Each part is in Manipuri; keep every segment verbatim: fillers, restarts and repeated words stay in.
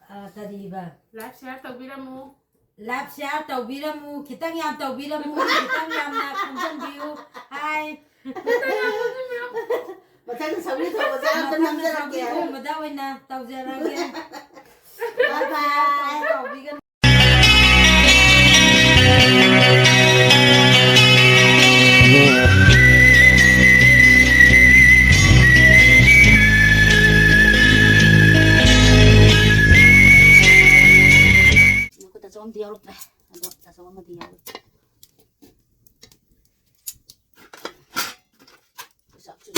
ꯑ, ꯀꯔꯤꯕ? Like, share ꯇꯧꯕꯤꯔꯝꯃꯨ꯫ Like, share ꯇꯧꯕꯤꯔꯝꯃꯨ꯫ ꯈꯤꯇꯪ ꯌꯥꯝ ꯇꯧꯕꯤꯔꯝꯃꯨ꯫ ꯈꯤꯇꯪ ꯌꯥꯝꯅ ꯈꯣꯝꯖꯤꯟꯕꯤꯌꯨ꯫ ꯍꯥꯏ꯫ ꯃꯊꯪꯗ ꯁꯧꯒ꯭ꯔꯤ ꯊꯣꯡꯕ ꯆꯥꯕꯗ ꯃꯊꯪꯗ ꯅꯝꯖꯔꯛꯀꯦ꯫ ꯁꯧꯒ꯭ꯔꯤ ꯊꯣꯡꯕꯗ ꯑꯣꯏꯅ ꯇꯧꯖꯔꯒꯦ꯫ Bye bye꯫ ꯇꯧꯕꯤꯒꯅꯨ꯫ ꯉꯥꯏꯈꯣ, ꯇꯥꯆꯧ ꯑꯃꯗꯤ ꯌꯥꯎꯔꯛꯇ꯭ꯔꯦ꯫ ꯑꯗꯣ ꯇꯥꯆꯧ ꯑꯃꯗꯤ ꯌꯥꯎꯔꯛꯇ꯭ꯔꯦ꯫ ꯆꯥꯛꯁꯨ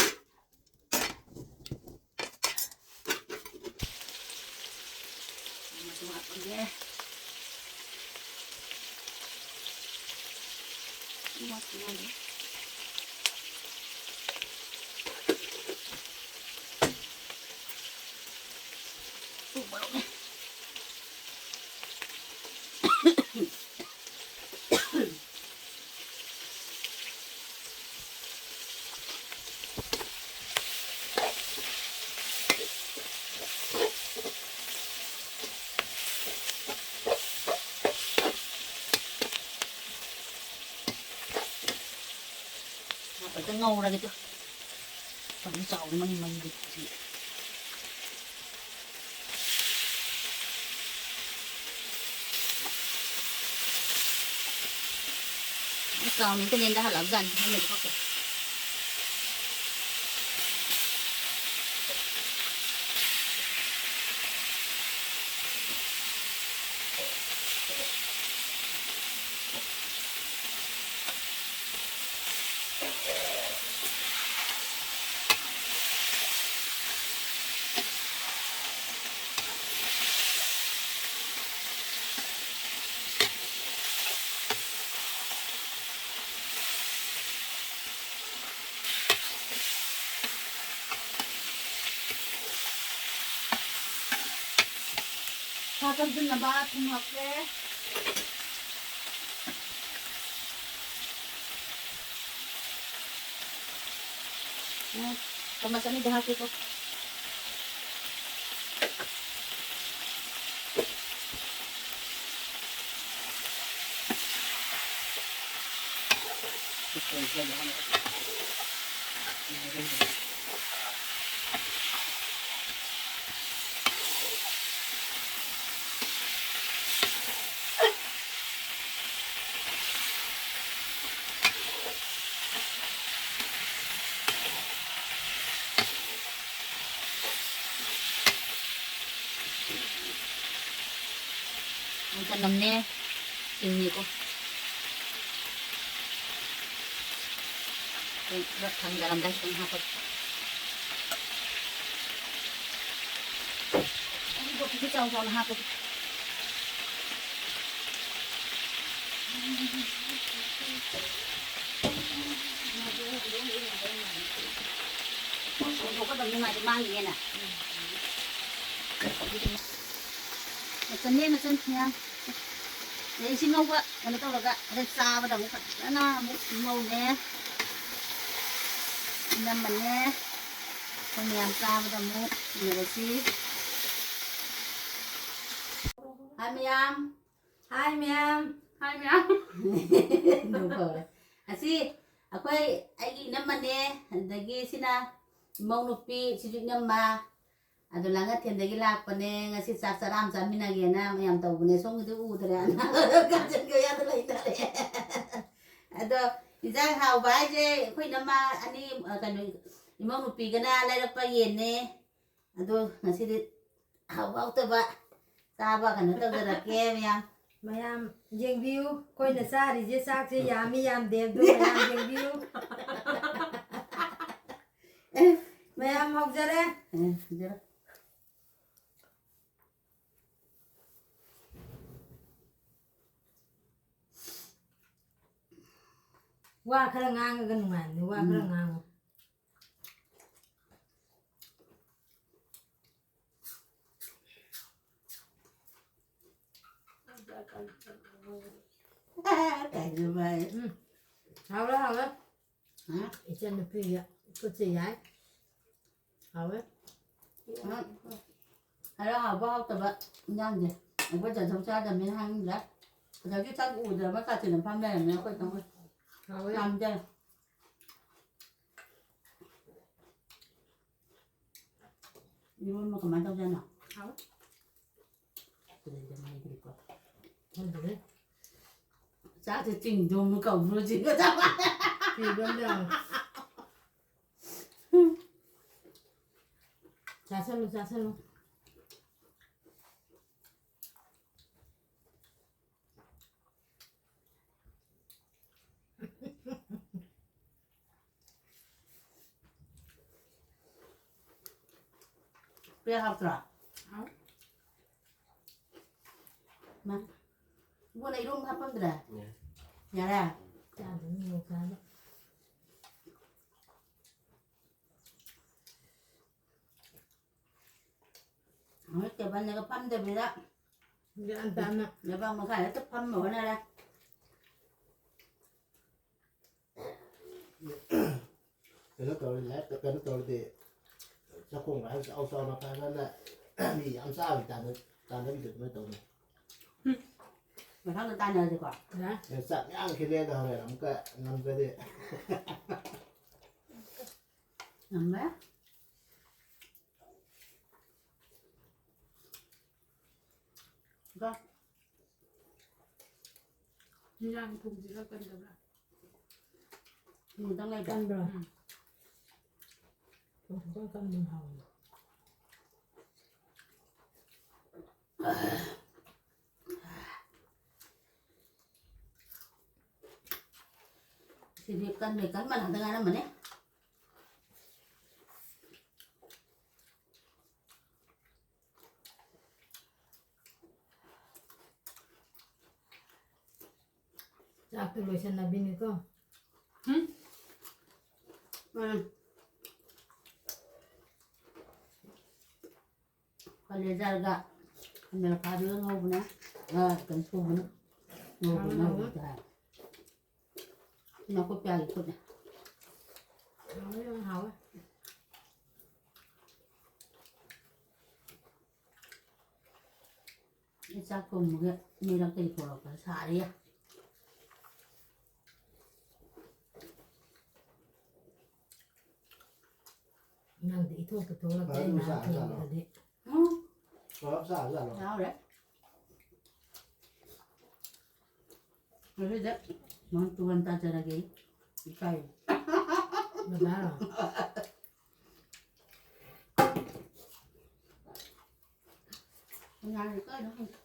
ꯑꯃꯁꯨ ꯍꯥꯞꯄꯒꯦ꯫ ꯎ ꯃꯣꯔꯣꯛꯅꯦ꯫ ꯍꯥꯞꯄꯗ ꯉꯧꯔꯒꯦ ꯇꯨ꯫ ꯐꯖꯅ ꯆꯥꯎꯔꯦ ꯃꯩ, ꯃꯩꯗꯤ꯫ ꯆꯥꯎꯅ ꯍꯦꯛꯇ ꯂꯦꯟꯗ ꯍꯜꯂꯛꯑꯕꯖꯥꯠꯅꯤ, ꯃꯩꯅꯗꯤ ꯈꯪꯗꯦ꯫ ꯁꯥ ꯀꯪꯁꯤꯟꯅꯕ ꯊꯨꯝ ꯍꯥꯞꯀꯦ꯫ ꯎꯝ, ꯆꯥꯃꯁ ꯑꯅꯤꯗꯤ ꯍꯥꯞꯀꯦꯀꯣ꯫ ꯆꯅꯝꯅꯦ, ꯁꯤꯡꯅꯦꯀꯣ꯫ ꯑꯩ ꯈꯔ ꯊꯥꯡꯗꯔꯝꯗꯥꯏ ꯈꯤꯇꯪ ꯍꯥꯞꯄꯒꯦ꯫ ꯑꯗꯨ ꯀꯣꯕꯤꯁꯦ ꯆꯥꯎ ꯆꯥꯎꯅ ꯍꯥꯞꯄꯒꯦ꯫ ꯊꯣꯡꯗꯣꯛꯀꯗꯕ ꯅꯨꯡꯉꯥꯏꯗꯤ ꯃꯥꯡꯒꯤꯅꯦꯅ꯫ ꯃꯆꯟꯅꯦ, ꯃꯆꯟ ꯃꯌꯥꯝ꯫ ꯑꯗꯩ ꯏꯁꯤꯡ ꯉꯧꯕ ꯀꯩꯅꯣ ꯇꯧꯔꯒ ꯑꯗꯩ ꯆꯥꯕꯗ ꯑꯃꯨꯛ ꯐꯖꯅ ꯑꯃꯨꯛ ꯉꯧꯅꯦ꯫ ꯏꯅꯝꯃꯅꯦ꯫ ꯑꯩꯈꯣꯏ ꯃꯌꯥꯝ ꯆꯥꯕꯗ ꯑꯃꯨꯛ ꯌꯦꯡꯉꯁꯤ꯫ ꯍꯥꯏ ꯃꯌꯥꯝ꯫ ꯍꯥꯏ ꯃꯌꯥꯝ꯫ ꯍꯥꯏ ꯃꯌꯥꯝ꯫ ꯅꯣꯛ ꯐꯧꯔꯦ꯫ ꯑꯁꯤ ꯑꯩꯈꯣꯏ, ꯑꯩꯒꯤ ꯏꯅꯝꯃꯅꯦ, ꯑꯗꯒꯤ ꯁꯤꯅ ꯏꯃꯧ ꯅꯨꯄꯤ, ꯁꯤꯁꯨ ꯏꯅꯝꯃ꯫ ꯑꯗꯨ ꯂꯥꯡꯉꯊꯦꯜꯗꯒꯤ ꯂꯥꯛꯄꯅꯦ꯫ ꯉꯁꯤ ꯆꯥꯛ ꯆꯔꯥ ꯑꯃ ꯆꯥꯃꯤꯟꯅꯒꯦꯅ ꯃꯌꯥꯝ ꯇꯧꯕꯅꯦ꯫ ꯁꯣꯝꯒꯤꯗꯤ ꯎꯗ꯭ꯔꯦ꯫ ꯀꯥꯆꯤꯟ ꯀꯣꯏꯌꯥꯗ ꯂꯩꯅꯔꯦ꯫ ꯑꯗꯣ ꯏꯟꯖꯥꯡ ꯍꯥꯎꯕ ꯍꯥꯏꯁꯦ ꯑꯩꯈꯣꯏ ꯏꯅꯝꯃ ꯑꯅꯤ, ꯑ, ꯀꯩꯅꯣ, ꯏꯃꯧ ꯅꯨꯄꯤꯒꯅ ꯂꯩꯔꯛꯄ ꯌꯦꯟꯅꯦ꯫ ꯑꯗꯣ ꯉꯁꯤꯗꯤ ꯍꯥꯎꯕ ꯍꯥꯎꯇꯕ ꯆꯥꯕ ꯀꯩꯅꯣ ꯇꯧꯖꯔꯛꯀꯦ ꯃꯌꯥꯝ꯫ ꯃꯌꯥꯝ ꯌꯦꯡꯕꯤꯌꯨ, ꯑꯩꯈꯣꯏꯅ ꯆꯥꯔꯤꯁꯦ ꯆꯥꯛꯁꯦ ꯌꯥꯝꯃꯤ ꯌꯥꯝꯗꯦ ꯑꯗꯨ ꯃꯌꯥꯝ ꯌꯦꯡꯕꯤꯌꯨ꯫ ꯑꯦ, ꯃꯌꯥꯝ ꯍꯧꯖꯔꯦ꯫ ꯑꯦ, ꯍꯧꯖꯔꯦ꯫ ꯋꯥ ꯈꯔ ꯉꯥꯡꯉꯒ ꯅꯨꯡꯉꯥꯏꯕꯅꯦ, ꯋꯥ ꯈꯔ ꯎꯝ꯫ ꯉꯥꯡꯉꯨ꯫ ꯀꯥꯏꯁꯨ ꯃꯥꯏ꯫ ꯎꯝ꯫ ꯍꯥꯎꯔꯦ, ꯍꯥꯎꯔꯦ꯫ ꯍꯥ? ꯏꯆꯟ ꯅꯨꯄꯤꯒꯤ ꯈꯨꯠꯁꯦ ꯌꯥꯏ꯫ ꯍꯥꯎꯋꯦ꯫ ꯍꯥ? ꯈꯔ ꯍꯥꯎꯕ ꯍꯥꯎꯇꯕ ꯏꯟꯖꯥꯡꯁꯦ ꯑꯩꯈꯣꯏ ꯆꯠꯊꯣꯛ ꯆꯥꯗꯕꯅꯤꯅ ꯍꯥꯏꯅꯤꯡꯗ꯭ꯔꯦ꯫ ꯑꯗꯒꯤ ꯆꯥꯛ ꯎꯗ꯭ꯔꯕ ꯀꯥꯆꯤꯟꯗ ꯐꯝ ꯂꯩꯔꯝꯃꯦ ꯑꯩꯈꯣꯏ ꯀꯥꯡꯕꯨ꯫ ꯍꯥꯎꯋꯦ꯫ ꯄꯥꯝꯗꯦ꯫ ꯏꯔꯣꯟꯕ ꯀꯃꯥꯏꯅ ꯇꯧꯗꯣꯏꯅꯣ? ꯍꯥꯎꯋꯦ꯫ ꯇꯨꯔꯦꯟꯗ ꯃꯩ ꯍꯧꯗ꯭ꯔꯤꯀꯣ꯫ ꯈꯪꯗ꯭ꯔꯦ꯫ ꯆꯥꯛꯁꯦ ꯆꯤꯡꯗꯣꯡ ꯀꯧꯕ꯭ꯔꯣ ꯆꯤꯡꯒ ꯆꯞ ꯃꯥꯟꯅꯩ꯫ ꯆꯤꯡꯗꯣꯡ ꯌꯥꯎꯋꯦ꯫ ꯆꯥꯁꯜꯂꯨ, ꯆꯥꯁꯜꯂꯨ꯫ ꯄꯦ ꯍꯥꯞꯇ꯭ꯔꯣ? ꯍꯥꯎ꯫ ꯃꯥ, ꯏꯕꯣꯛ, ꯅꯪ ꯏꯔꯣꯝꯕ ꯍꯥꯞꯄꯝꯗ꯭ꯔꯦ? ꯌꯥꯔꯦ꯫ ꯌꯥꯔꯦ? ꯆꯥꯗꯣꯏꯅꯤ ꯌꯣꯡꯆꯥꯛꯒ꯫ ꯍꯣꯏ, ꯇꯦꯕꯜꯗꯒ ꯐꯝꯗꯕꯤꯗ ꯒ꯭ꯌꯥꯟ ꯇꯥꯅ꯫ ꯂꯩꯕꯥꯛ ꯃꯈꯥꯗ ꯍꯦꯛꯇ ꯐꯝꯕ ꯍꯣꯠꯅꯔꯦ꯫ ꯀꯩꯅꯣ ꯇꯧꯔꯗꯤ, ꯂꯥꯏꯐꯇ ꯀꯩꯅꯣ ꯇꯧꯔꯗꯤ, ꯆꯥꯛꯈꯣꯡ ꯃꯌꯥꯝ ꯆꯥꯎ ꯆꯥꯎꯅ ꯐꯖꯅ ꯃꯤ ꯌꯥꯝ ꯆꯥꯕꯒꯤ ꯇꯥꯟꯅ-, ꯇꯥꯟꯅꯕꯤꯗꯣ ꯑꯗꯨꯃꯥꯏꯅ ꯇꯧꯅꯤ꯫ ꯃꯊꯪꯗ ꯇꯥꯟꯅꯔꯁꯤꯀꯣ꯫ ꯌꯥꯏ꯫ ꯑꯦ, ꯆꯥꯛ ꯃꯌꯥꯝ ꯈꯤꯜꯂꯦꯗ ꯍꯣꯔꯦꯟ ꯑꯃꯨꯛꯀ ꯉꯝꯗ꯭ꯔꯗꯤ꯫ ꯉꯝꯃꯦ꯫ ꯀꯣ꯫ ꯏꯟꯖꯥꯡ ꯊꯣꯡꯁꯤꯔ ꯀꯩꯗꯧꯔ? ꯊꯨꯝ ꯈꯤꯇꯪ ꯂꯩꯕ꯭ꯔꯥ? ꯀꯟꯕ꯭ꯔꯣ? ꯎꯝ꯫ ꯊꯨꯝ ꯈꯤꯇꯪ ꯀꯟꯕꯅ ꯍꯥꯎꯕꯅꯦ꯫ ꯁꯤꯗꯤ ꯀꯟꯕꯩ ꯀꯟꯕ ꯉꯥꯛꯇ ꯉꯥꯏꯔꯝꯃꯅꯤ꯫ ꯆꯥꯛꯇꯣ ꯂꯣꯏꯁꯟꯅꯕꯤꯅꯤꯀꯣ꯫ ꯎꯝ꯫ ꯎꯝ꯫ ꯀꯂꯦꯖꯥꯒ ꯈꯥꯃꯦꯟ ꯑꯈꯥꯕꯤꯒ ꯉꯧꯕꯅꯦ꯫ ꯑ, ꯀꯩꯅꯣ ꯁꯨꯕꯅꯦ꯫ ꯉꯧꯕ ꯍꯥꯎꯋꯦ, ꯍꯥꯎꯋꯦ꯫ ꯉꯧꯕꯗ ꯍꯥꯏ꯫ ꯅꯥꯀꯨꯞꯄꯤ ꯌꯥꯛꯏ ꯈꯨꯠꯅ꯫ ꯍꯥꯎꯋꯦ, ꯌꯥꯝ ꯍꯥꯎꯋꯦ꯫ ꯑꯩ ꯆꯥꯛ ꯊꯣꯡꯕꯒꯤ ꯃꯩꯔꯛꯇꯒꯤ ꯊꯣꯛꯂꯛꯄꯗ ꯁꯥꯔꯤꯌꯦ꯫ ꯏꯊꯣꯛ ꯄꯨꯊꯣꯛꯂꯛꯇꯦ꯫ ꯃꯔꯛ ꯏꯃꯥ ꯆꯥꯔ ꯆꯥꯔꯣ꯫ ꯊꯣꯡꯕꯗꯗꯤ꯫ ꯎꯝ꯫ ꯄꯨꯂꯞ ꯆꯥꯔ ꯆꯥꯔꯣ꯫ ꯌꯥꯎꯔꯦ꯫ ꯉꯁꯤꯗꯤ ꯃꯣꯟ ꯇꯨꯍꯟ ꯆꯥꯖꯔꯒꯦ꯫ ꯏꯀꯥꯏ꯫ ꯕꯕꯥꯔꯣ? ꯀꯅꯥꯅ ꯏꯀꯥꯏꯅꯣ ꯈꯪꯗꯦ꯫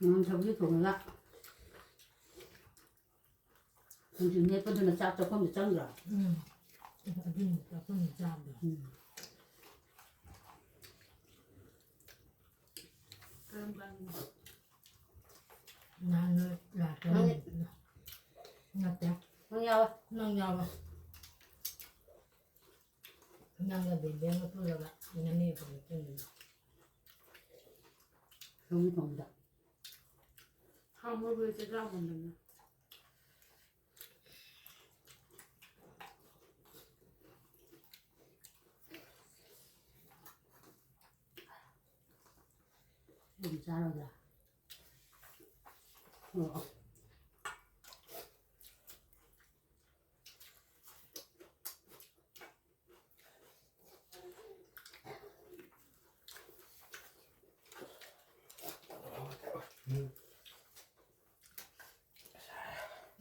ꯎꯝ, ꯁꯧꯒ꯭ꯔꯤ ꯊꯣꯡꯉꯒ ꯊꯥꯡꯖꯤꯡ ꯃꯦꯠꯄꯗꯨꯅ ꯆꯥꯛ ꯆꯥꯛꯈꯨꯝꯗ ꯆꯪꯗ꯭ꯔꯣ? ꯎꯝ꯫ ꯑꯗꯨꯅꯤ ꯆꯥꯛꯈꯨꯝꯗ ꯆꯥꯕꯗꯣ꯫ ꯎꯝ꯫ ꯀꯔꯝ ꯀꯥꯟꯗꯅꯣ? ꯅꯍꯥꯟ ꯅꯣꯏ ꯂꯥꯛꯄ ꯅꯪ ꯅꯨꯃꯤꯠꯇꯨꯗ꯫ ꯅꯠꯇꯦ꯫ ꯅꯪ ꯌꯥꯎꯋꯦ꯫ ꯅꯪ ꯌꯥꯎꯋꯦ꯫ ꯅꯪꯒ ꯕꯦꯝꯕꯦꯝꯒ ꯄꯨꯜꯂꯒ ꯅꯅꯦ ꯑꯩꯈꯣꯏꯗ ꯄꯨꯟꯕꯗꯣ꯫ ꯁꯧꯒ꯭ꯔꯤ ꯊꯣꯡꯕꯗ꯫ ꯍꯥꯎꯕꯕꯨ ꯆꯦꯆꯥꯎ ꯃꯟꯗꯅ꯫ ꯑꯗꯨꯝ ꯆꯥꯔꯣꯗ꯫ ꯑꯣ꯫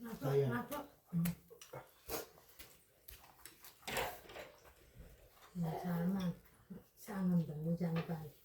ꯉꯥꯛꯇꯣꯛ, ꯇꯥꯏꯌꯦ꯫ ꯉꯥꯛꯇꯣꯛ꯫ ꯎꯝ꯫ ꯅꯨꯡꯁꯥ ꯑꯃ ꯁꯥ ꯉꯝꯗꯕ ꯏꯆꯥ ꯅꯨꯄꯥꯁꯦ꯫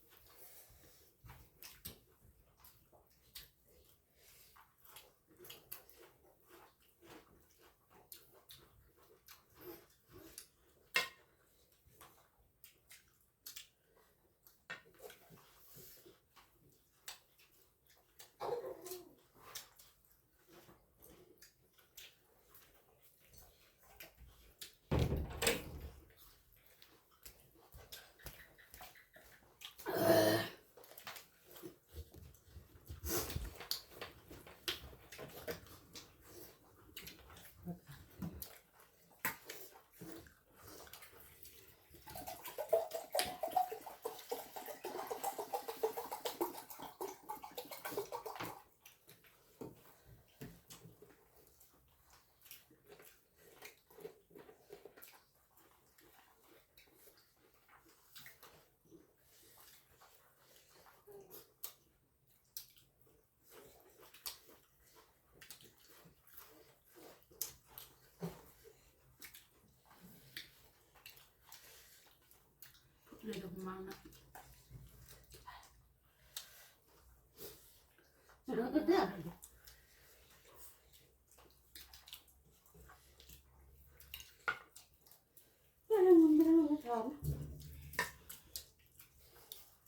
ꯃꯥꯅ꯫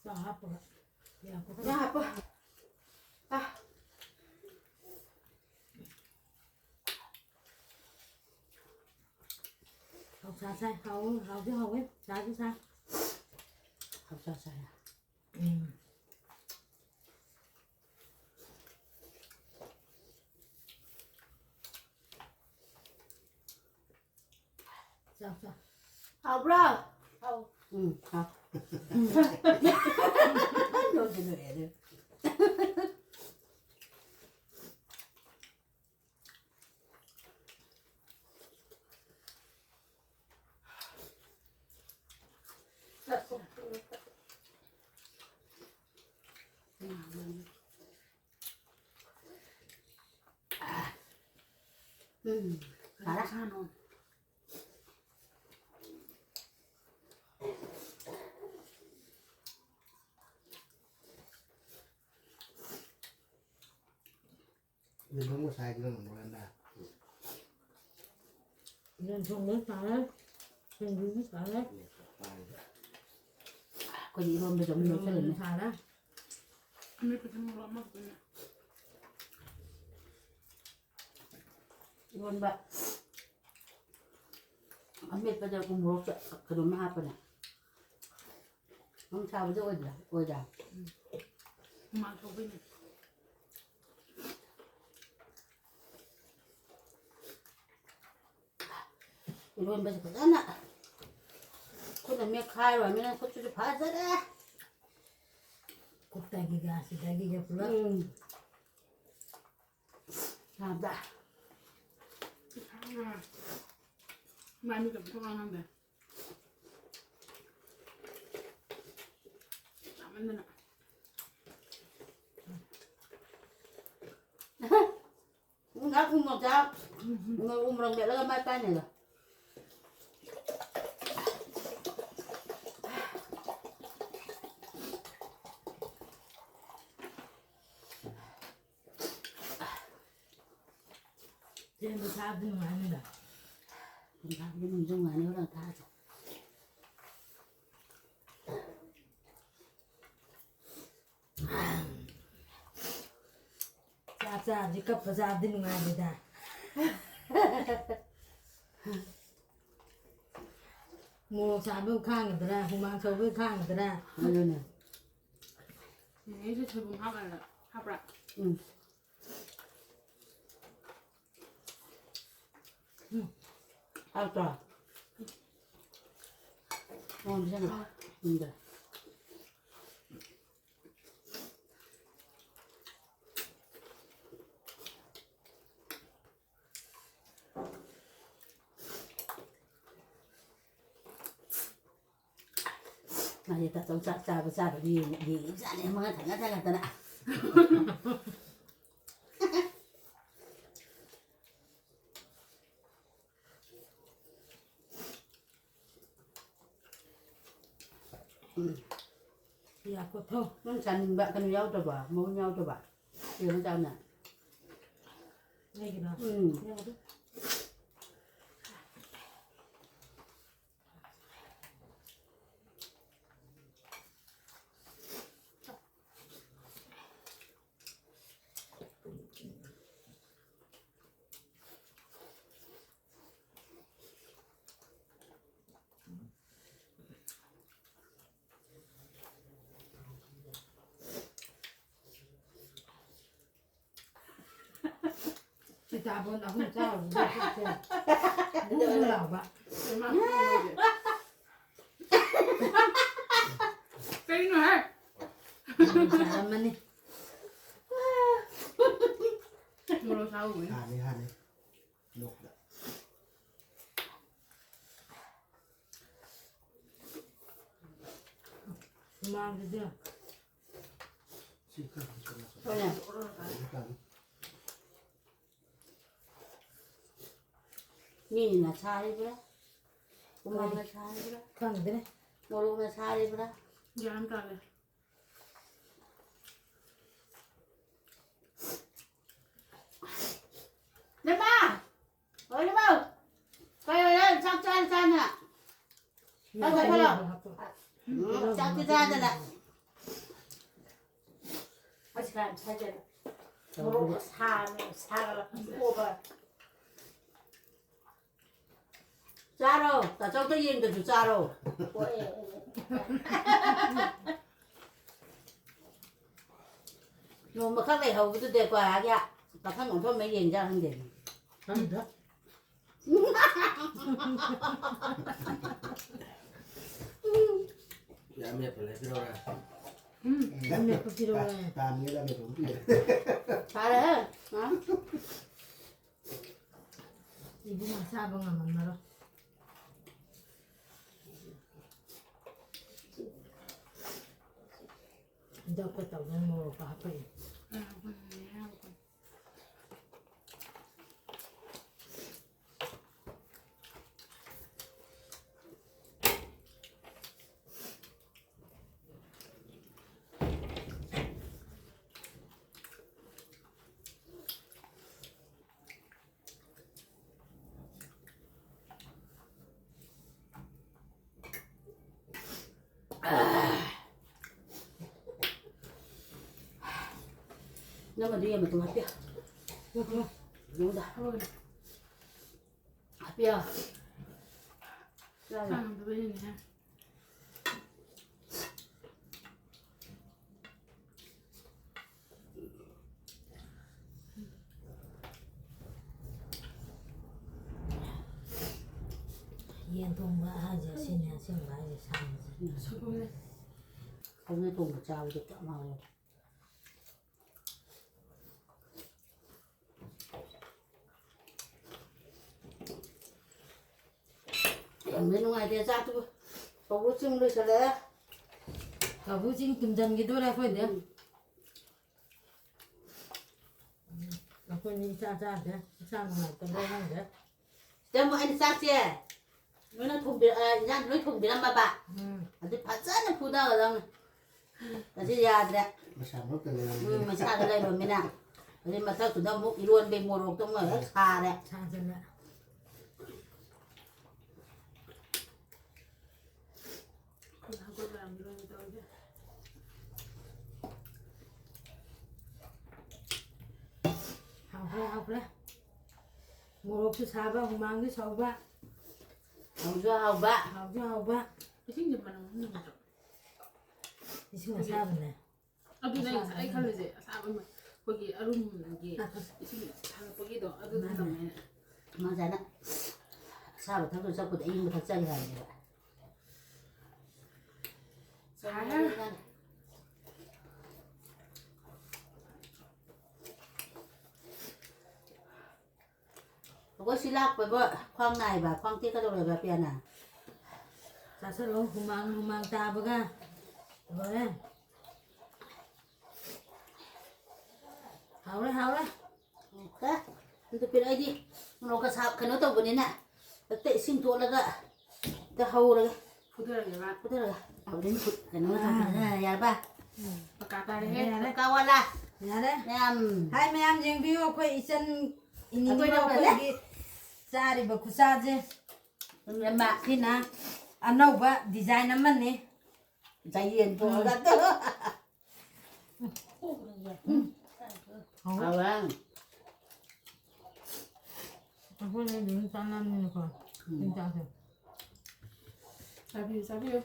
ꯆꯥ ꯍꯥꯞꯄꯒ꯫ ꯉꯥ ꯍꯥꯞꯄ꯫ ꯑꯥ꯫ ꯍꯥꯎ, ꯆꯥ ꯆꯥꯏ꯫ ꯍꯥꯎ, ꯍꯥꯎꯗꯤ ꯍꯥꯎꯋꯦ꯫ ꯆꯥꯁꯨ ꯆꯥ꯫ ꯍꯥꯎ, ꯆꯥ ꯆꯥꯏ꯫ ꯎꯝ꯫ ꯆꯥꯎ, ꯆꯥꯎ꯫ ꯍꯥꯎꯕ꯭ꯔꯣ? ꯍꯥꯎ꯫ ꯎꯝ, ꯍꯥꯎ꯫ ꯅꯣꯏꯁꯨ ꯂꯣꯏꯔꯦ ꯑꯗꯨ꯫ ꯎꯝ, ꯐꯔꯦ꯫ ꯌꯦꯟꯊꯣꯡꯕ ꯁꯥꯏꯗꯨꯅ ꯅꯉꯣꯟꯗ꯫ ꯌꯦꯟꯊꯣꯡꯕ ꯁꯥꯔꯦ, ꯁꯤꯡꯖꯨꯁꯨ ꯁꯥꯔꯦ꯫ ꯑꯩꯈꯣꯏꯗꯤ ꯏꯔꯣꯟꯕꯁꯨ ꯑꯃꯨꯛ ꯌꯣꯠꯁꯜꯂꯤꯅꯦ꯫ ꯁꯥꯔꯦ꯫ ꯑꯃꯦꯠꯄꯁꯦ ꯃꯣꯔꯣꯛ ꯑꯃꯈꯛꯇꯅꯦ꯫ ꯏꯔꯣꯟꯕ ꯑꯃꯦꯠꯄꯗ ꯎ ꯃꯣꯔꯣꯛ ꯀꯩꯅꯣꯝꯃ ꯍꯥꯞꯄꯅꯦ꯫ ꯅꯪ ꯁꯥꯕꯗꯤ ꯑꯣꯏꯗ꯭ꯔꯥ? ꯑꯣꯏꯗ꯭ꯔꯥ? ꯎꯝ꯫ ꯍꯨꯃꯥꯡ ꯁꯧꯕꯩꯅꯦ꯫ ꯏꯔꯣꯟꯕꯁꯦ ꯐꯖꯅ ꯈꯨꯠꯅ ꯃꯦꯠꯈꯥꯏꯔꯨꯔꯃꯤꯅ ꯈꯨꯠꯁꯤꯁꯨ ꯐꯖꯔꯦ꯫ ꯈꯨꯠꯇꯒꯤꯒ ꯁꯤꯗꯒꯤꯒ ꯄꯨꯂꯞ꯫ ꯎꯝ꯫ ꯌꯥꯗ꯭ꯔꯥ? ꯃꯥꯏ ꯃꯤꯠꯀ ꯑꯝꯇ ꯉꯥꯡꯍꯟꯗꯦ꯫ ꯆꯥꯃꯟꯗꯅ꯫ ꯉꯥ ꯎ ꯃꯣꯔꯣꯛ ꯆꯥ-, ꯎ ꯃꯣꯔꯣꯛ ꯃꯦꯠꯂꯒ ꯃꯥꯏ ꯄꯥꯛꯏꯅꯦꯗꯣ꯫ ꯆꯦꯡꯗꯣ ꯊꯥꯕꯗꯤ ꯅꯨꯡꯉꯥꯏꯅꯤꯗ꯫ ꯆꯦꯡ ꯊꯥꯕꯗꯤ ꯅꯨꯡꯁꯨ ꯅꯨꯡꯉꯥꯏꯅꯤ, ꯍꯣꯔꯦꯟ ꯊꯥꯔꯁꯦ꯫ ꯆꯥꯛ ꯆꯥꯕꯗꯤ ꯀꯞꯄ ꯆꯥꯕꯗꯤ ꯅꯨꯡꯉꯥꯏꯕꯗ꯫ ꯃꯣꯔꯣꯛ ꯆꯥꯕ ꯈꯥꯡꯒꯗ꯭ꯔꯥ, ꯍꯨꯃꯥꯡ ꯁꯧꯕ ꯈꯥꯡꯒꯗ꯭ꯔꯥ? ꯑꯗꯨꯅꯦ꯫ ꯅꯦꯅꯦꯁꯨ ꯁꯣꯏꯕꯨꯝ ꯍꯥꯞꯄ꯭ꯔꯥ? ꯍꯥꯞꯄ꯭ꯔꯥ? ꯎꯝ꯫ ꯎꯝ꯫ ꯍꯥꯎꯇ꯭ꯔꯣ? ꯎꯝ, ꯁꯤꯅ꯫ ꯎꯝꯗ꯫ ꯃꯥꯁꯦ ꯇꯥꯆꯧ ꯆꯥꯛ ꯆꯥꯕ ꯆꯥꯗꯕ ꯌꯦꯡ-, ꯌꯦꯡꯉꯤꯕꯖꯥꯠꯅꯦ, ꯃꯉꯥ ꯊꯪꯉ ꯊꯪꯉꯛꯇꯅ꯫ ꯎꯝ꯫ ꯌꯥ ꯀꯣꯠꯊꯧ꯫ ꯅꯪ ꯆꯥꯅꯤꯡꯕ ꯀꯩꯅꯣ ꯌꯥꯎꯗꯕ, ꯃꯔꯨ ꯌꯥꯎꯗꯕ? ꯀꯩꯅꯣ ꯆꯥꯎꯅ꯫ ꯑꯩꯒꯤꯔꯣ? ꯎꯝ꯫ ꯌꯥꯎꯗꯦ꯫ ꯁꯤꯇꯥꯕꯣꯟ ꯑꯍꯨꯝ ꯆꯥꯔꯨꯕꯗ ꯄꯨꯛꯁꯦ ꯕꯨ ꯕꯨ ꯂꯥꯎꯕ꯫ ꯀꯩꯅꯣꯍꯦ? ꯆꯥꯔꯝꯃꯅꯤ꯫ ꯃꯣꯔꯣꯛ ꯁꯥꯍꯧꯕꯅꯤ꯫ ꯍꯥꯟꯅꯤ, ꯍꯥꯟꯅꯤ꯫ ꯂꯣꯛꯇ꯫ ꯁꯨꯃꯥꯡꯁꯤꯗ꯫ ꯁꯤ ꯈꯔ ꯈꯔ ꯍꯣꯏꯅꯦ꯫ ꯃꯤꯅ ꯁꯥꯔꯤꯕ꯭ꯔꯥ? ꯍꯨꯃꯥꯡꯅ ꯁꯥꯔꯤꯕ꯭ꯔꯥ? ꯈꯪꯗ꯭ꯔꯦ꯫ ꯃꯣꯔꯣꯛꯅ ꯁꯥꯔꯤꯕ꯭ꯔꯥ? ꯒ꯭ꯌꯥꯟ ꯇꯥꯗꯦ꯫ ꯅꯃꯥ! ꯆꯥꯛ ꯆꯥꯊꯣꯛꯑꯣ꯫ ꯎꯝ, ꯆꯥꯛꯇꯤ ꯆꯥꯗꯅ꯫ ꯑꯁ, ꯀꯥꯏ ꯆꯥꯗꯅ꯫ ꯃꯣꯔꯣꯛ ꯁꯥꯅ ꯁꯥꯒꯠꯂꯛꯄ꯫ ꯆꯥꯔꯣ, ꯇꯥꯆꯧꯗ ꯌꯦꯡꯗꯁꯨ ꯆꯥꯔꯣ꯫ ꯅꯣꯡꯃꯈꯛ ꯂꯩꯍꯧꯕꯗꯨꯗ ꯑꯩꯈꯣꯏ ꯑꯥꯒꯤ ꯄꯥꯈꯪ ꯑꯣꯟꯊꯣꯛꯅ ꯌꯦꯡꯖꯥ ꯈꯪꯗꯦ꯫ ꯈꯪꯗꯦ꯫ ꯌꯥꯝ ꯃꯦꯠꯄ ꯂꯩꯕꯤꯔꯣꯔꯥ? ꯎꯝ, ꯌꯥꯝ ꯃꯦꯠꯄ ꯄꯤꯔꯛꯑꯣ꯫ ꯇꯥ-, ꯇꯥꯅꯤꯡꯉꯦ, ꯌꯥꯝ ꯃꯦꯠꯄ ꯑꯃ ꯄꯤꯔꯛꯑꯣ꯫ ꯐꯔꯦ, ꯍꯦ꯫ ꯑ? ꯏꯕꯨꯡꯉꯣ ꯆꯥꯕ ꯉꯝꯃꯝꯃꯔꯣꯏ꯫ ꯍꯟꯗꯛꯀ ꯇꯧꯗꯅ ꯃꯣꯔꯣꯛꯀ ꯍꯥꯞꯄꯛꯏ꯫ ꯅꯪ ꯑꯗꯨ ꯌꯦꯟ ꯃꯇꯨꯝ ꯍꯥꯞꯄꯤꯌꯨ꯫ ꯅꯉꯣꯟꯗ꯫ ꯍꯥꯞꯄꯤꯌꯣ꯫ ꯌꯥꯔꯦ꯫ ꯆꯥꯡꯗꯕ ꯍꯦꯟꯅ ꯍꯦ꯫ ꯌꯦꯟ ꯊꯣꯡꯕ ꯍꯥꯏꯁꯦ ꯁꯤꯅꯦ ꯑꯁꯦꯡꯕ ꯍꯥꯏꯁꯦ ꯁꯥꯁꯦ꯫ ꯁꯣꯏꯕꯨꯝꯅꯦ꯫ ꯁꯧꯒ꯭ꯔꯤ ꯊꯣꯡꯕ ꯆꯥꯕꯗꯤ ꯀꯌꯥꯝ ꯍꯥꯎꯋꯦ꯫ ꯌꯥꯝꯅ ꯅꯨꯡꯉꯥꯏꯇꯦ ꯆꯥꯛꯇꯨꯕꯨ꯫ ꯀꯧꯕ꯭ꯔꯨ ꯆꯤꯡ ꯂꯣꯏꯁꯤꯜꯂꯛꯑꯦ꯫ ꯀꯧꯕ꯭ꯔꯨ ꯆꯤꯡ ꯇꯨꯝꯁꯤꯟꯈꯤꯗꯣꯔꯦ ꯑꯩꯈꯣꯏꯗꯤ꯫ ꯎꯝ꯫ ꯑꯩꯈꯣꯏꯅꯤ ꯏꯆꯥ ꯆꯥꯗ꯭ꯔꯦ꯫ ꯏꯆꯥ ꯅꯨꯡꯉꯥꯏꯇꯕ꯭ꯔꯥ ꯈꯪꯗ꯭ꯔꯦ꯫ ꯁꯤꯗ ꯑꯃꯨꯛ ꯑꯩꯅ ꯆꯥꯛꯁꯦ ꯂꯣꯏꯅ ꯊꯣꯡꯕꯤ-, ꯑ, ꯏꯟꯖꯥꯡ ꯂꯣꯏ ꯊꯣꯡꯕꯤꯔꯝꯃꯕ꯫ ꯎꯝ꯫ ꯑꯗꯨ ꯐꯖꯅ ꯐꯨꯊꯒꯗꯕꯅꯤ꯫ ꯑꯁꯤ ꯌꯥꯗ꯭ꯔꯦ꯫ ꯃꯁꯥ ꯃꯔꯛꯇ ꯂꯩꯔꯝꯃꯤꯅ꯫ ꯎꯝ, ꯃꯁꯥꯗ ꯂꯩꯔꯕꯅꯤꯅ꯫ ꯑꯗꯩ ꯃꯊꯛꯇꯨꯗ ꯑꯃꯨꯛ ꯏꯔꯣꯟꯕꯩ ꯃꯣꯔꯣꯛꯇꯣ ꯑꯃꯨꯛ ꯍꯦꯛ ꯁꯥꯔꯦ꯫ ꯁꯥꯖꯜꯂꯦ꯫ ꯍꯥꯎꯈ꯭ꯔꯦ, ꯍꯥꯎꯈ꯭ꯔꯦ꯫ ꯃꯣꯔꯣꯛꯁꯨ ꯁꯥꯕ, ꯍꯨꯃꯥꯡꯁꯨ ꯁꯧꯕ꯫ ꯍꯥꯎꯁꯨ ꯍꯥꯎꯕ꯫ ꯍꯥꯎꯁꯨ ꯍꯥꯎꯕ꯫ ꯏꯁꯤꯡꯁꯦ ꯃꯅꯝ ꯑꯃ ꯅꯝꯗ꯭ꯔꯣ? ꯏꯁꯤꯡ ꯑꯁꯥꯕꯅꯦ꯫ ꯑꯗꯨꯅꯦ ꯑꯩ ꯉꯁꯥꯏ ꯈꯜꯂꯤꯁꯦ, ꯑꯁꯥꯕ ꯑꯃ, ꯑꯩꯈꯣꯏꯒꯤ ꯑꯔꯨꯝꯒꯤ ꯏꯁꯤꯡ ꯊꯥꯡꯒꯠꯄꯒꯤꯗꯣ, ꯑꯗꯨ ꯃꯥꯅꯦ꯫ ꯅꯝꯃꯦꯅ꯫ ꯃꯥ ꯉꯁꯥꯏꯅ ꯑꯁꯥꯕ ꯊꯛꯇꯣꯏ ꯆꯠꯄꯗ ꯑꯏꯪꯕ ꯊꯛꯆꯒꯦ ꯍꯥꯏꯕꯅꯦꯕ꯫ ꯁꯥꯏꯍꯦ꯫ ꯑꯩꯈꯣꯏ ꯁꯤ ꯂꯥꯛꯄꯕꯨ ꯈ꯭ꯋꯥꯡ ꯅꯥꯏꯕ, ꯈ꯭ꯋꯥꯡ ꯇꯦꯛꯀꯗꯧꯔꯦꯕ ꯄꯤꯌꯥꯅ꯫ ꯆꯥꯁꯜꯂꯣ, ꯍꯨꯃꯥꯡ, ꯍꯨꯃꯥꯡ ꯇꯥꯕꯒ ꯂꯣꯏꯔꯦ꯫ ꯍꯥꯎꯔꯦ, ꯍꯥꯎꯔꯦ꯫ ꯑꯣꯀꯦ꯫ ꯑꯗꯨ ꯄꯤꯔꯛ-, ꯑꯩꯗꯤ ꯃꯣꯔꯣꯛꯀ ꯁꯥ-, ꯀꯩꯅꯣ ꯇꯧꯕꯅꯤꯅ ꯍꯦꯛꯇ ꯏꯁꯤꯡ ꯇꯣꯠꯂꯒ ꯍꯦꯛꯇ ꯍꯧꯔꯒꯦ꯫ ꯐꯨꯊꯔꯒꯦꯕ꯫ ꯐꯨꯊꯔꯒ꯫ ꯍꯧꯖꯤꯛ ꯐꯨꯠ-, ꯀꯩꯅꯣ ꯑꯥ꯫ ꯇꯧꯊꯔꯒ ꯌꯥꯔꯕ? ꯎꯝ꯫ ꯄꯀꯥ ꯇꯥꯔꯦꯍꯦ꯫ ꯌꯥꯔꯦ꯫ ꯄꯀꯥ ꯋꯥꯂꯥ꯫ ꯌꯥꯔꯦ꯫ ꯃꯌꯥꯝ꯫ ꯍꯥꯏ, ꯃꯌꯥꯝ ꯌꯦꯡꯕꯤꯌꯨ, ꯑꯩꯈꯣꯏ ꯏꯆꯟ ꯏꯅꯤꯡꯕ ꯑꯩꯈꯣꯏ ꯂꯧꯔꯦ꯫ ꯑꯩꯈꯣꯏꯒꯤ ꯆꯥꯔꯤꯕ ꯈꯨꯆꯥꯁꯦ꯫ ꯎꯝ, ꯑꯃ꯫ ꯁꯤꯅ ꯑꯅꯧꯕ design ꯑꯃꯅꯤ꯫ ꯆꯌꯦꯟ ꯊꯣꯛꯑꯒ꯫ ꯎꯝ꯫ ꯍꯥꯎꯋꯦ꯫ ꯍꯥꯎꯋꯦ꯫ ꯑꯩꯈꯣꯏꯅ ꯑꯗꯨꯝ ꯆꯥꯅꯕꯅꯤꯅꯀꯣ꯫ ꯎꯝ꯫ ꯑꯗꯨꯝ ꯆꯥꯁꯦ꯫ ꯆꯥꯕꯤꯌꯨ, ꯆꯥꯕꯤꯌꯨ꯫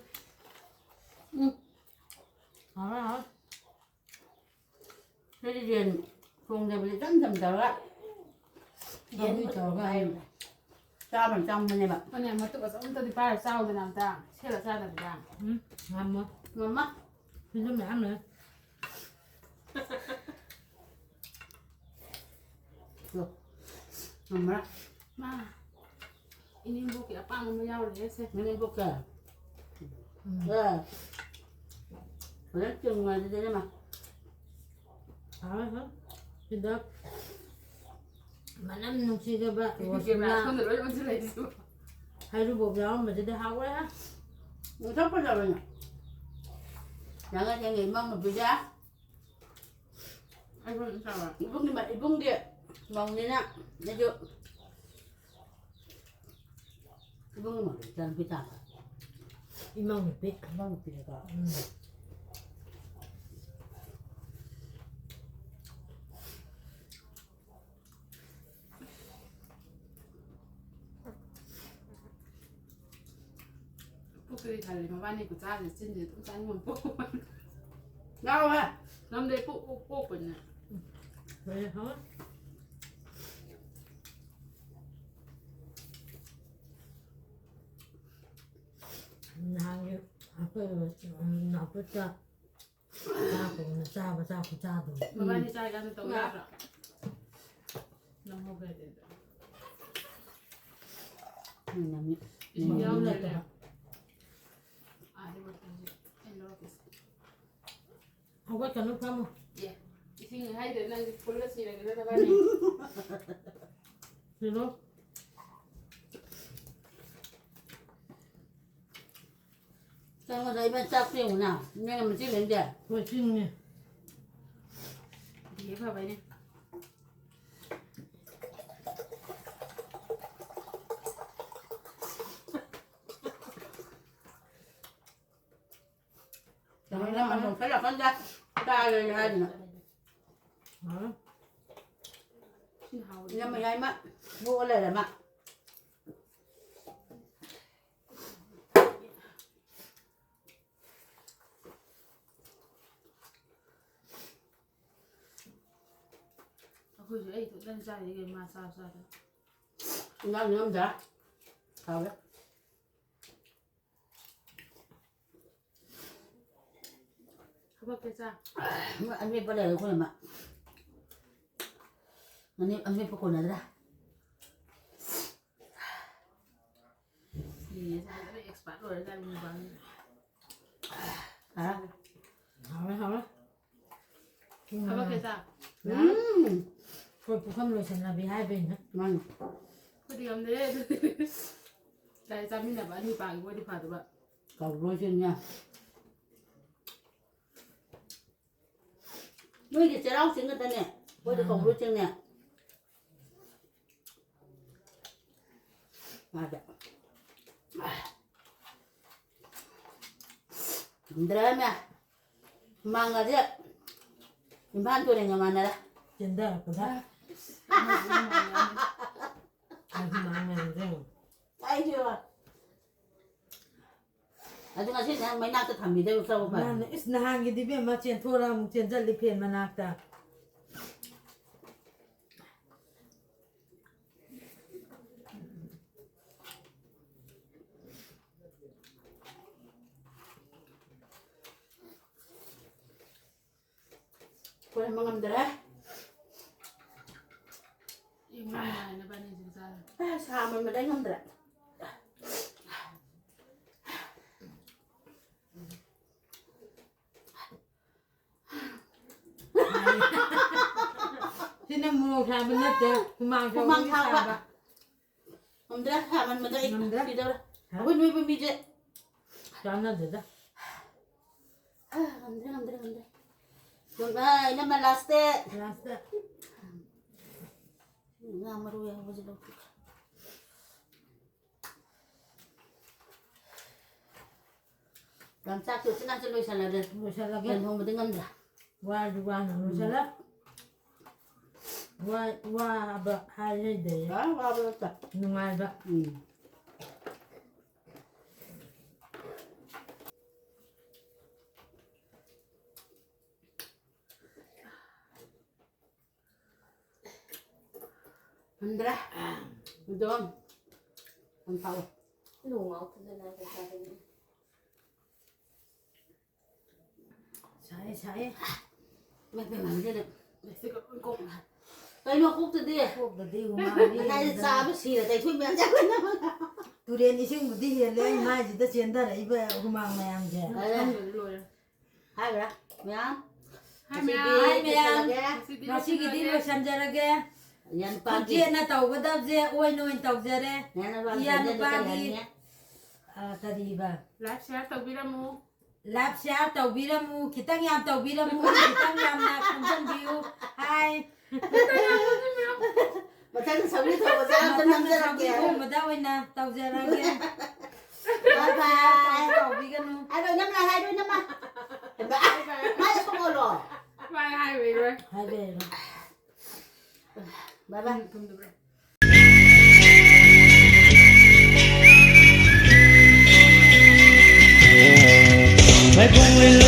ꯎꯝ꯫ ꯍꯥꯎꯋꯦ, ꯍꯥꯎꯋꯦ꯫ ꯁꯤꯗꯤ ꯌꯦꯟ ꯊꯣꯡꯗꯕꯤꯗ ꯏꯆꯝ ꯆꯝ ꯇꯧꯔꯒ ꯌꯦꯟ ꯁꯧꯒ꯭ꯔꯤ ꯇꯧꯔꯒ꯫ ꯆꯥꯕꯅ ꯆꯪꯕꯅꯦꯕ꯫ ꯃꯥꯅꯦ, ꯃꯇꯨꯞ ꯑꯆꯧꯕ ꯑꯝꯇꯗꯤ ꯄꯥꯏꯔ ꯆꯥꯎꯗꯅ ꯑꯝꯇ, ꯁꯦꯠꯂ ꯆꯥꯗꯕꯤꯗ꯫ ꯎꯝ, ꯉꯝꯃꯣꯏ꯫ ꯉꯝꯃ? ꯁꯤꯁꯨ ꯃꯌꯥꯝ ꯂꯩ꯫ ꯇꯨ, ꯉꯝꯃꯔꯣꯏ꯫ ꯃꯥ, ꯏꯅꯦꯝꯕꯣꯛꯀꯤ ꯑꯄꯥꯝꯕ ꯑꯃ ꯌꯥꯎꯔꯤꯍꯦ ꯁꯦ꯫ ꯅꯅꯦꯝꯕꯣꯛꯀ? ꯎꯝ꯫ ꯑꯦ꯫ ꯐꯖꯅ ꯆꯨꯝꯃꯗꯤ ꯏꯅꯝꯃ꯫ ꯍꯥꯎꯔꯦ, ꯍꯥꯎꯔꯦ꯫ ꯁꯤꯗ ꯃꯅꯝ ꯅꯨꯡꯁꯤꯖꯕ ꯁꯤꯗꯤ ꯔꯣꯁꯅꯥ ꯀꯦꯃꯦꯔꯥ ꯁꯣꯝꯗ ꯂꯣꯏ ꯑꯣꯟꯁꯤꯜꯂꯛꯏꯁꯤꯕꯣ꯫ ꯍꯩꯔꯨꯕꯣꯞ ꯌꯥꯎꯔꯝꯕꯁꯤꯗ ꯍꯥꯎꯔꯦ꯫ ꯃꯁꯛ ꯐꯖꯕꯅꯦ꯫ ꯅꯪ ꯑꯁꯦꯡꯕ ꯏꯃꯧ ꯅꯨꯄꯤꯗ ꯑꯩ ꯁꯣꯝꯗ ꯆꯥꯕ꯫ ꯏꯕꯨꯡꯒꯤ ꯃ-, ꯏꯕꯨꯡꯒꯤ ꯃꯧꯅꯤꯅ ꯑꯩꯁꯨ ꯏꯕꯨꯡꯒꯤ ꯃꯧꯅꯤ ꯏꯆꯥꯅꯨꯄꯤ ꯇꯥꯕ꯫ ꯏꯃꯧ ꯅꯨꯄꯤ꯫ ꯏꯃꯧ ꯅꯨꯄꯤꯅꯦꯀꯣ꯫ ꯎꯝ꯫ ꯑꯗꯨꯒꯤ ꯈꯜꯂꯦ, ꯃꯕꯥꯅꯤ ꯈꯨꯆꯥꯁꯦ ꯆꯤꯟꯁꯦ ꯑꯗꯨꯝ ꯆꯥꯅꯤꯡꯕ ꯄꯣꯛꯄ꯫ ꯉꯥꯎꯋꯦ꯫ ꯉꯝꯗꯦ, ꯄꯣꯛ, ꯄꯣꯛ, ꯄꯣꯛꯄꯅꯤꯅ꯫ ꯂꯣꯏꯔꯦ, ꯍꯥꯎꯔꯦ꯫ ꯅꯍꯥꯟꯒꯤ ꯑꯩꯈꯣꯏ, ꯎꯝ, ꯅꯥꯎꯄꯤꯇ ꯆꯥꯛ ꯊꯣꯡꯅ ꯆꯥꯕ ꯆꯥꯛ ꯈꯨꯆꯥꯗꯣ꯫ ꯃꯕꯥꯅꯤ ꯆꯥꯔꯤꯀꯥꯟꯗ ꯇꯧ ꯌꯥꯗ꯭ꯔꯣ? ꯅꯪꯍꯧꯗ꯭ꯔꯗꯤ꯫ ꯎꯝ, ꯅꯪ ꯏꯁꯤꯡ ꯌꯥꯎꯗ꯭ꯔꯦꯅꯦ꯫ ꯑꯥꯗ ꯕꯣꯇꯜꯁꯦ ꯑꯩ ꯂꯧꯔꯛꯀꯦꯁꯦ꯫ ꯍꯧꯒꯠꯀꯅꯨ, ꯐꯝꯃꯨ꯫ ꯑꯦ, ꯏꯁꯤꯡ ꯍꯥꯏꯗ꯭ꯔꯦ, ꯅꯪꯗꯤ ꯐꯨꯜꯂ ꯁꯤꯔꯒꯦꯗ ꯅꯕꯥꯅꯤ꯫ ꯁꯤꯔꯣ꯫ ꯀꯩꯅꯣꯗ ꯏꯕꯦꯟ ꯆꯥꯛ ꯌꯦꯡꯉꯨꯅ꯫ ꯏꯕꯦꯟ ꯃꯆꯤ ꯂꯩꯗꯦ꯫ ꯍꯣꯏ, ꯆꯤꯡꯅꯤ꯫ ꯗꯤꯍꯦ ꯐꯕꯩꯅꯦ꯫ ꯀꯩꯅꯣ ꯅꯪ ꯑꯃꯨꯛ ꯆꯠꯂꯀꯥꯟꯗ ꯆꯥꯔꯦ ꯍꯥꯏꯗꯅ꯫ ꯍꯥꯎꯔꯦ꯫ ꯁꯤꯅ ꯍꯥꯎꯔꯦ꯫ ꯏꯅꯝꯃ ꯌꯥꯏꯃ ꯅꯣꯛꯑ ꯂꯩꯔꯦ ꯃꯥ꯫ ꯑꯩꯈꯣꯏꯁꯨ ꯑꯩ ꯏꯊꯟꯇꯅ ꯆꯥꯔꯤꯁꯦ ꯀꯩꯅꯣ ꯃꯥ ꯆꯥꯕ ꯆꯥꯗꯕ꯫ ꯏꯟꯖꯥꯡ ꯅꯦꯝꯗ꯭ꯔꯥ? ꯍꯥꯎꯔꯦ꯫ ꯍꯥꯄꯛꯀꯦ ꯆꯥ꯫ ꯃꯣꯏ ꯑꯃꯦꯠꯄ ꯂꯩꯔꯦ ꯑꯩꯈꯣꯏ ꯑꯃ꯫ ꯑꯅꯦ-, ꯑꯃꯦꯠꯄ ꯀꯣꯟꯅꯗ꯭ꯔꯥ? ꯌꯦꯡꯉꯦ, ꯁꯤꯗꯤ ꯂꯣꯏ expert ꯑꯣꯏꯔꯖꯥꯠꯅꯤ mukbang꯫ ꯍꯥ? ꯍꯥꯎꯔꯦ, ꯍꯥꯎꯔꯦ꯫ ꯊꯕꯛꯁꯦ ꯆꯥ꯫ ꯎꯝ꯫ ꯑꯩꯈꯣꯏ ꯄꯨꯈꯝ ꯂꯣꯏꯁꯟꯅꯕꯤ ꯍꯥꯏꯕꯩꯅ꯫ ꯃꯥꯅꯤ꯫ ꯑꯩꯈꯣꯏꯗꯤ ꯉꯝꯗꯦ ꯑꯗꯨꯗꯤ꯫ ꯀꯥꯏ ꯆꯥꯃꯤꯟꯅꯕ ꯑꯅꯤ ꯄꯥꯈꯤꯕ ꯑꯣꯏꯗꯤ ꯐꯗꯧꯕ꯫ ꯀꯧꯕ꯭ꯔꯣꯏꯁꯤꯡꯅ꯫ ꯅꯣꯏꯗꯤ ꯆꯩꯔꯥꯎ ꯆꯤꯡ ꯈꯛꯇꯅꯦ꯫ ꯑꯩꯈꯣꯏꯗꯤ ꯎꯝ꯫ ꯀꯧꯕ꯭ꯔꯣꯏ ꯆꯤꯡꯅꯦ꯫ ꯃꯥꯗ꯫ ꯉꯝꯗ꯭ꯔꯦꯅꯦ꯫ ꯍꯨꯃꯥꯡꯒꯁꯦ ꯏꯝꯐꯥꯜ ꯇꯨꯔꯦꯟꯒ ꯃꯥꯟꯅꯔꯦ꯫ ꯆꯦꯟꯊꯔꯛꯄꯗ꯫ ꯑꯩ ꯍꯨꯃꯥꯡ ꯃꯌꯥꯝꯁꯦ ꯌꯦꯡꯉꯨ꯫ ꯑꯩꯁꯨ꯫ ꯑꯗꯨ ꯉꯁꯤ ꯅꯪ ꯃꯩꯅꯥꯛꯇ ꯊꯝꯕꯤꯗꯣꯏꯕ ꯆꯧ ꯐꯔꯦ꯫ ꯃꯥꯅ, "ꯏꯁ, ꯅꯍꯥꯟꯒꯤꯗꯤ ꯏꯕꯦꯝꯃ ꯆꯦꯟꯊꯣꯔꯛ ꯑꯃꯨꯛ ꯆꯦꯟꯖꯜꯂꯤ ꯐꯦꯟ ꯃꯅꯥꯛꯇ"꯫ ꯈꯣꯏꯔꯝꯕ ꯉꯝꯗ꯭ꯔꯦ꯫ ꯏꯃꯥ ꯅꯕꯥꯅꯤꯁꯤꯡ ꯆꯥꯔ꯫ ꯑꯦ, ꯁꯥꯃꯟꯕꯗ ꯑꯩ ꯉꯝꯗ꯭ꯔꯦ꯫ ꯁꯤꯅ ꯃꯣꯔꯣꯛ ꯁꯥꯕ ꯅꯠꯇꯦ, ꯍꯨꯃꯥꯡ ꯍꯨꯃꯥꯡ ꯁꯧꯕꯒꯤ ꯊꯥꯎꯕ꯫ ꯁꯥꯕ꯫ ꯉꯝꯗ꯭ꯔꯦ, ꯁꯥꯃꯟꯕꯗ ꯑꯩ ꯉꯝꯗ꯭ꯔꯦ꯫ ꯁꯤꯗꯧꯔꯦ꯫ ꯍꯥ? ꯑꯩꯈꯣꯏ ꯅꯣꯏꯕ ꯃꯤꯁꯦ꯫ ꯆꯥꯟꯅꯗꯦꯗ꯫ ꯉꯝꯗ꯭ꯔꯦ, ꯉꯝꯗ꯭ꯔꯦ, ꯉꯝꯗ꯭ꯔꯦ꯫ ꯉꯝꯗ꯭ꯔꯦ, ꯏꯅꯝꯃ last step꯫ Last step꯫ ꯉꯥ ꯃꯔꯨ ꯌꯥꯎꯕꯁꯦ ꯂꯧꯊꯣꯛꯀꯦ꯫ ꯂꯝꯆꯥꯛꯇꯤ ꯎꯆꯤꯟ ꯅꯥꯆꯤꯟ ꯂꯣꯏꯁꯜꯂꯒꯦ꯫ ꯂꯣꯏꯁꯜꯂꯒꯦ꯫ ꯌꯦꯟ ꯊꯣꯡꯕꯗꯤ ꯉꯝꯗ꯭ꯔꯦ꯫ ꯋꯥꯔꯁꯨ ꯋꯥꯅ ꯎꯝ꯫ ꯂꯣꯏꯁꯜꯂꯦ꯫ ꯋꯥ-, ꯋꯥꯕ ꯍꯥꯏ ꯍꯩꯗꯦ꯫ ꯑ, ꯋꯥꯕ ꯅꯠꯇꯦ꯫ ꯅꯨꯡꯉꯥꯏꯕ꯫ ꯎꯝ꯫ ꯉꯝꯗ꯭ꯔꯦ꯫ ꯑꯗꯣ ꯌꯥꯝ ꯐꯥꯎꯋꯦ꯫ ꯅꯣꯡ ꯉꯥꯎ ꯐꯖꯅ ꯍꯥꯏꯕ ꯇꯥꯕꯅꯤ꯫ ꯁꯥꯏꯌꯦ, ꯁꯥꯏꯌꯦ꯫ ꯏꯃꯥ ꯏꯕꯦꯝꯃ, ꯉꯝꯗꯦꯅꯦ꯫ ꯂꯤꯞꯁꯇꯤꯛꯀ ꯂꯣꯏ ꯀꯣꯛꯈ꯭ꯔꯦ꯫ ꯀꯩꯅꯣ ꯀꯣꯛꯇꯗꯤ? ꯀꯣꯛꯇꯗꯤ ꯍꯨꯃꯥꯡꯗꯤ ꯉꯁꯥꯏꯗꯤ ꯆꯥꯕ ꯁꯤꯔ ꯇꯩꯊꯣꯛ ꯃꯌꯥꯝ ꯆꯥꯕꯅ꯫ ꯇꯨꯔꯦꯟ ꯏꯁꯤꯡꯕꯨꯗꯤ ꯍꯦꯜꯂꯦ ꯑꯩ ꯃꯥꯏꯁꯤꯗ ꯆꯦꯟꯊꯔꯛꯏꯕ ꯍꯨꯃꯥꯡ ꯃꯌꯥꯝꯁꯦ꯫ ꯑꯗꯨꯅ ꯂꯣꯏꯔꯦ꯫ ꯍꯥꯏꯕ꯭ꯔꯥ ꯃꯌꯥꯝ? Hi, ꯉꯁꯤꯗꯤ ꯃꯌꯥꯝ꯫ Hi, ꯃꯌꯥꯝ꯫ ꯂꯣꯏꯁꯤꯜꯂꯒꯦ꯫ ꯉꯁꯤꯗꯤ ꯉꯁꯤꯒꯤꯗꯤ ꯂꯣꯏꯁꯤꯜꯂꯒꯦ꯫ ꯂꯣꯏꯁꯟꯖꯔꯒꯦ꯫ ꯏꯌꯥ ꯅꯨꯄꯥꯒꯤ꯫ ꯈꯨꯖꯦꯠꯅ ꯇꯧꯒꯗꯕꯁꯦ ꯑꯣꯏꯅ ꯑꯣꯏꯅ ꯇꯧꯖꯔꯦ꯫ ꯏꯌꯥ ꯅꯨꯄꯥꯒꯤ ꯏꯌꯥ ꯈꯨꯖꯦꯠꯅ ꯅꯨꯄꯥꯒꯤ, ꯀꯔꯤ ꯍꯥꯏꯅꯤ? ꯑ, ꯀꯔꯤꯕ? Like, share ꯇꯧꯕꯤꯔꯝꯃꯨ꯫ Like, share ꯇꯧꯕꯤꯔꯝꯃꯨ꯫ ꯈꯤꯇꯪ ꯌꯥꯝ ꯇꯧꯕꯤꯔꯝꯃꯨ꯫ ꯈꯤꯇꯪ ꯌꯥꯝꯅ ꯈꯣꯝꯖꯤꯟꯕꯤꯌꯨ꯫ Hi꯫ ꯃꯊꯪ ꯁꯧꯒ꯭ꯔꯤ ꯊꯣꯡꯕ ꯆꯥꯕꯗ ꯃꯊꯪꯗ ꯅꯝꯖꯔꯛꯀꯦ꯫ ꯁꯧꯒ꯭ꯔꯤ ꯊꯣꯡꯕꯗ ꯑꯣꯏꯅ ꯇꯧꯖꯔꯒꯦ꯫ Bye bye꯫ Share ꯇꯧꯕꯤꯒꯅꯨ꯫ ꯍꯥꯏꯔꯣ, ꯏꯅꯝꯃ, ꯍꯥꯏꯔꯣ, ꯏꯅꯝꯃ꯫ ꯍꯥꯏꯕ, ꯃꯥꯏ ꯁꯣꯛꯍꯜꯂꯣ꯫ ꯃꯥꯏ ꯍꯥꯏꯕ ꯏꯔꯣꯏ꯫ ꯍꯥꯏꯕ ꯏꯔꯣꯏ꯫ Bye bye꯫ ꯎꯝ, ꯊꯨꯝꯗꯕ꯭ꯔꯥ? ꯃꯥꯏꯕꯣꯡ ꯂꯣꯏ